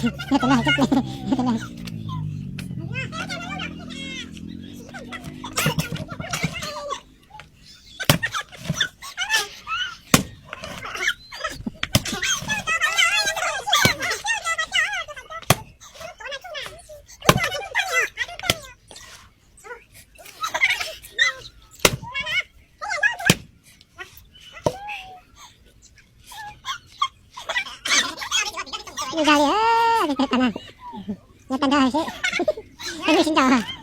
Yog tus no hais tsob ples, yog tus no. Ua zog li, tag na, nyob tag nrho seb, peb sib ncaus.